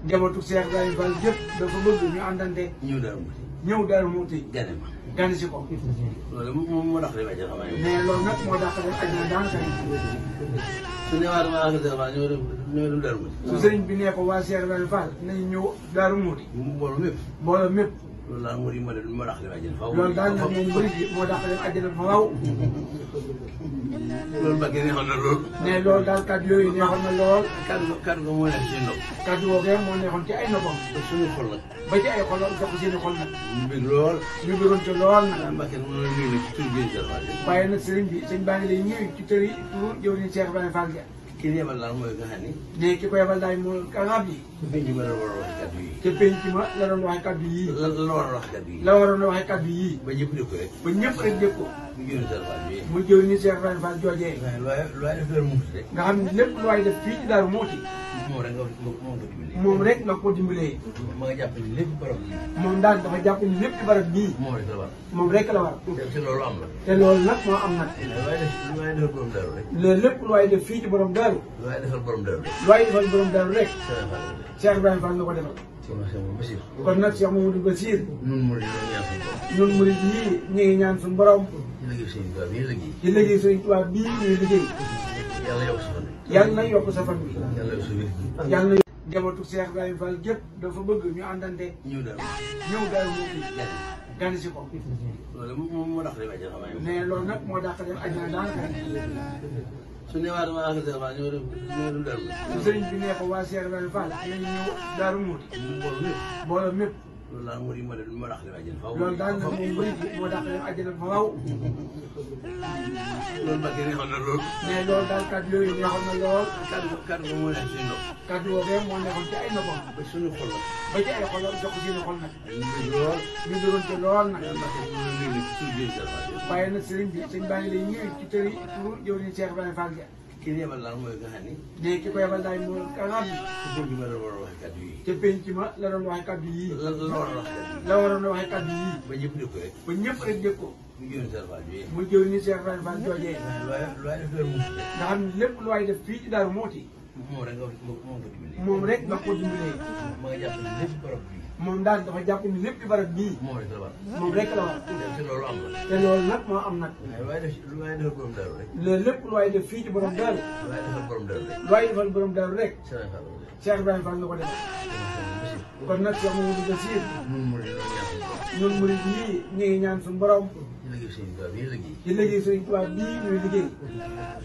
njabootu Cheikh Ibrahima Fall gépp dafa bëgg ñu àndante. ñëw Darou Mouhty. gane si ko. loolu moom moo tax a dem àjjana xam nga. mais loolu nag moo tax a dem àjjana daanaka. su ne waa ñoo dem Darou Mouhty. su sëriñ bi nee ko waa Cheikh Ibrahima Fall nañu ñëw Darou Mouhty. mbooloo mépp. mbooloo mépp. loolu daal moo tax a dem àjjana faaw. loolu daal nag moom murid bi moo tax a dem àjjana faaw. loolu Mbacke neexoon na lool. mais loolu daal kàddu yooyu neexoon na lool. kàddu ga moo nekk seen nopp. kàddu boobu moo neexoon ci ay noppam. te suñu xol nag. ba ci ay xol jox ko seen i xol nag. ñu bëgg lool. ñu bëggoon ci lool nag. Mbacke nag moom la ñuy ci tur bi waaye nag sëriñ bi sëñ baa ngi lay ñëw ci tër yi pour jëwriñ Cheikh Ibrahima Fall ja. ki ñu yebal daal mooy nga xam ni. mais ki ko yebal daal mooy arab yi. te penc ma la war a wax te penc ma la doon waxee kàddu kàddu yi. yii. la war a wax kàddu yi. la waroon a waxee kàddu yii. ba ñëpp dégg ko rek. ba ñëpp rek dégg ko. mu jëwriñ mu jëwriñ Cheikh Fall bi. Cheikh Ibrahima Fall joojee. waaye lu waay def Darou Mouhty rek. nga xam ne lépp lu waay def fii ci Darou Mouhty. moom rek nga ko dimbalee. moom rek nga ko dimbalee. ma nga jàpp ni lépp borom bi. moom daal dafa jàpp ni lépp ci barab bii. moom rek la war. moom rek la war. te loolu am na. te loolu nag moo am nag. lu waay defal borom Darou rek. loolu lépp lu waay def fii ci borom Darou. lu waay defal borom Darou rek. lu waay defal borom Darou rek. Cheikh Ibrahima Fall nga ko defal. kon nag Cheikh Mamadou Bassir. ñun murid yii ñu ngi ñaan suñu borom. ci liggéey Sëriñ Tuubaa bii ñuy liggéey. yàlla na yokk sa fan bi. yàlla na njabootu Cheikh Ibrahima Fall gépp dafa bëgg ñu àndante. ñëw Darou Mouhty. gane si ko. loolu moom moo tax a dem àjjana xam nga. mais loolu nag moo tax a dem àjjana daanaka. su ne waa ñoo dem Darou Mouhty. su sëriñ bi nee ko waa Cheikh Ibrahima Fall nañu ñëw Darou Mouhty. mbooloo mépp. loolu daal moo tax a dem àjjana faaw. loolu daal nag moom murid bi moo tax a dem àjjana faaw. loolu Mbacke neexoon na lool. mais loolu daal kàddu yooyu neexoon na lool. kàddu ga moo nekk seen nopp. kàddu boobu moo neexoon ci ay noppam. ba suñu xol nag. ba ci ay xol jox ko seen i xol nag. ñu bëgg lool. ñu bëggoon ci lool nag. Mbacke moom la ñuy ci tur bi waaye nag sëriñ bi sëñ baa ngi lay ñëw ci tër yi pour jëwriñ Cheikh Ibrahima Fall ja. ki ñu yebal daal mooy nga xam ni. mais ki ko yebal daal mooy arab yi. te penc ma la war a te penc ma la doon wax kàddu yi. waxee kàddu yii. la war a wax kàddu yi. la waroon a waxee kàddu yii. ba ñëpp dégg ko rek. ba ñëpp rek dégg ko. mu jëwriñ Cheikh Fall bi. mu jëwriñ Cheikh Ibrahima Fall joojee. lu waay def Darou Mouhty rek. nga xam ne lépp lu waay def fii ci Darou Mouhty. moom rek nga ko dimbalee. moom rek nga ko dimbalee. ma nga jàpp ni lépp borom bi. moom daal dafa jàpp ni lépp ci barab bii. moom rek la war. moom rek la war. te loolu am na. te loolu nag moo am nag. lu waay defal borom Darou rek. loolu lépp lu waay def fii ci borom Darou. lu waay defal borom Darou rek. lu waay defal borom Darou rek. Cheikh Ibrahima Fall nga ko defal. kon nag Cheikh Mamadou Bassir. ñun murid yii ñu ngi ñaan suñu borom. ci liggéey Sëriñ Tuubaa bii ñuy liggéey.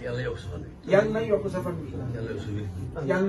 yàlla yokk sa fan bi. yàlla na yokk sa fan bi. yàlla yokk sa wér. yàlla na